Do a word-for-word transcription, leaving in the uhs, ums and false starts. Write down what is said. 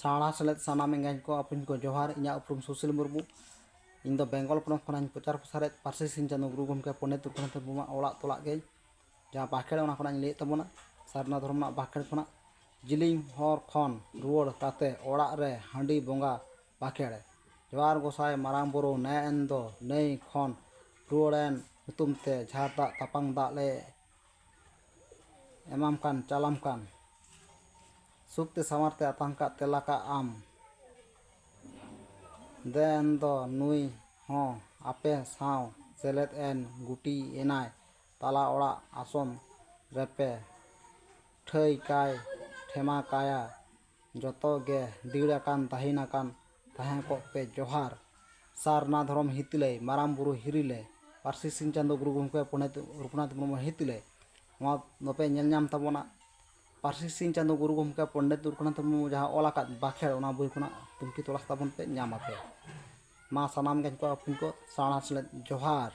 ᱥᱟᱶᱲᱟ ᱥᱮᱞᱮᱫ ᱥᱟᱱᱟᱢ ᱮᱸᱜᱟᱧ ᱠᱚ ᱟᱹᱯᱩᱧ ᱠᱚ ᱡᱚᱦᱟᱨ᱾ ᱤᱧᱟᱹᱜ ᱩᱯᱨᱩᱢ ᱥᱩᱥᱤᱞ ᱢᱩᱨᱢᱩ᱾ ᱤᱧ ᱫᱚ ᱵᱮᱝᱜᱚᱞ ᱯᱚᱱᱚᱛ ᱠᱷᱚᱱᱟᱜ ᱤᱧ ᱯᱨᱚᱪᱟᱨ ᱯᱨᱚᱥᱟᱨᱮᱫ ᱯᱟᱹᱨᱥᱤ ᱥᱤᱧ ᱪᱟᱸᱫᱳ ᱜᱩᱨᱩ ᱜᱚᱢᱠᱮ ᱯᱚᱱᱰᱤᱛ ᱨᱚᱜᱷᱩᱱᱟᱛᱷ ᱢᱩᱨᱢᱩᱣᱟᱜ ᱚᱲᱟᱜ ᱛᱚᱞᱟᱜ ᱜᱮ ᱡᱟᱦᱟᱸ ᱵᱟᱸᱠᱷᱮᱲ, ᱚᱱᱟ ᱠᱷᱚᱱᱟᱜ ᱤᱧ ᱞᱟᱹᱭᱮᱫ ᱛᱟᱵᱚᱱᱟ᱾ ᱥᱟᱨᱱᱟ ᱫᱷᱚᱨᱚᱢ ᱨᱮᱱᱟᱜ ᱵᱟᱸᱠᱷᱮᱲ ᱠᱷᱚᱱᱟᱜ᱾ ᱡᱤᱞᱤᱧ ᱦᱚᱨ ᱠᱷᱚᱱ ᱨᱩᱣᱟᱹᱲ ᱠᱟᱛᱮ ᱚᱲᱟᱜ ᱨᱮ ᱦᱟᱺᱰᱤ ᱵᱚᱸᱜᱟ ᱵᱟᱸᱠᱷᱮᱲ᱾ ᱡᱚᱦᱟᱨ ᱜᱚᱸᱥᱟᱭ ᱢᱟᱨᱟᱝ ᱵᱩᱨᱩ, ᱱᱮ ᱮᱱ ᱫᱚ ᱱᱟᱹᱭ ᱠᱷᱚᱱ ᱨᱩᱣᱟᱹᱲᱮᱱ ᱧᱩᱛᱩᱢ ᱛᱮ ᱡᱷᱟᱨ ᱫᱟᱜ ᱛᱟᱯᱟᱝ ᱫᱟᱜ ᱞᱮ ᱮᱢᱟᱢ ᱠᱟᱱ, ᱪᱟᱞᱟᱢ ᱠᱟᱱ᱾ ᱥᱩᱠ ᱛᱮ ᱥᱟᱶᱟᱨ ᱛᱮ ᱟᱛᱟᱝ ᱠᱟᱜ ᱛᱮᱞᱟ ᱠᱟᱜ ᱟᱢ᱾ ᱫᱮ ᱮᱱ ᱫᱚ ᱱᱩᱭ ᱦᱚᱸ ᱟᱯᱮ ᱥᱟᱶ ᱥᱮᱞᱮᱫ ᱮᱱ ᱜᱩᱴᱤ ᱮᱱᱟᱭ ᱛᱟᱞᱟ ᱚᱲᱟᱜ ᱟᱥᱚᱱ ᱨᱮᱯᱮ ᱴᱷᱟᱹᱭ ᱠᱟᱭ ᱴᱷᱮᱢᱟ ᱠᱟᱭᱟ᱾ ᱡᱚᱛᱚ ᱜᱮ ᱫᱤᱲ ᱟᱠᱟᱱ ᱛᱟᱹᱦᱤᱱ ᱟᱠᱟᱱ ᱛᱟᱦᱮᱸ ᱠᱚᱜ ᱯᱮ ᱡᱚᱦᱟᱨ᱾ ᱥᱟᱨᱱᱟ ᱫᱷᱚᱨᱚᱢ ᱦᱤᱛᱤᱞᱟᱹᱭ, ᱢᱟᱨᱟᱝ ᱵᱩᱨᱩ ᱦᱤᱨᱤᱞᱮ, ᱯᱟᱹᱨᱥᱤ ᱥᱤᱧ ᱪᱟᱸᱫᱳ ᱜᱩᱨᱩ ᱜᱚᱢᱠᱮ ᱯᱚᱱᱰᱤᱛ ᱨᱚᱜᱷᱩᱱᱟᱛᱷ ᱢᱩᱨᱢᱩ ᱦᱤᱛᱤᱞᱟᱹᱭ, ᱱᱚᱣᱟ ᱫᱚᱯᱮ ᱧᱮᱞ ᱧᱟᱢ ᱛᱟᱵᱚᱱᱟ᱾ ᱯᱟᱹᱨᱥᱤ ᱥᱤᱧ ᱪᱟᱸᱫᱳ ᱜᱩᱨᱩ ᱜᱚᱢᱠᱮ ᱯᱚᱱᱰᱤᱛ ᱨᱚᱜᱷᱩᱱᱟᱛᱷ ᱢᱩᱨᱢᱩ ᱡᱟᱦᱟᱸ ᱚᱞ ᱟᱠᱟᱫ ᱵᱟᱸᱠᱷᱮᱲ, ᱚᱱᱟ ᱵᱳᱭ ᱠᱷᱚᱱᱟᱜ ᱛᱩᱱᱠᱷᱤ ᱛᱚᱞᱟᱥ ᱛᱟᱵᱚᱱ ᱯᱮ, ᱧᱟᱢ ᱟᱯᱮ᱾ ᱢᱟ ᱥᱟᱱᱟᱢ ᱜᱮ ᱠᱚ ᱟᱹᱯᱩᱧ ᱠᱚ ᱥᱟᱶᱲᱟ ᱥᱮᱞᱮᱫ ᱡᱚᱦᱟᱨ᱾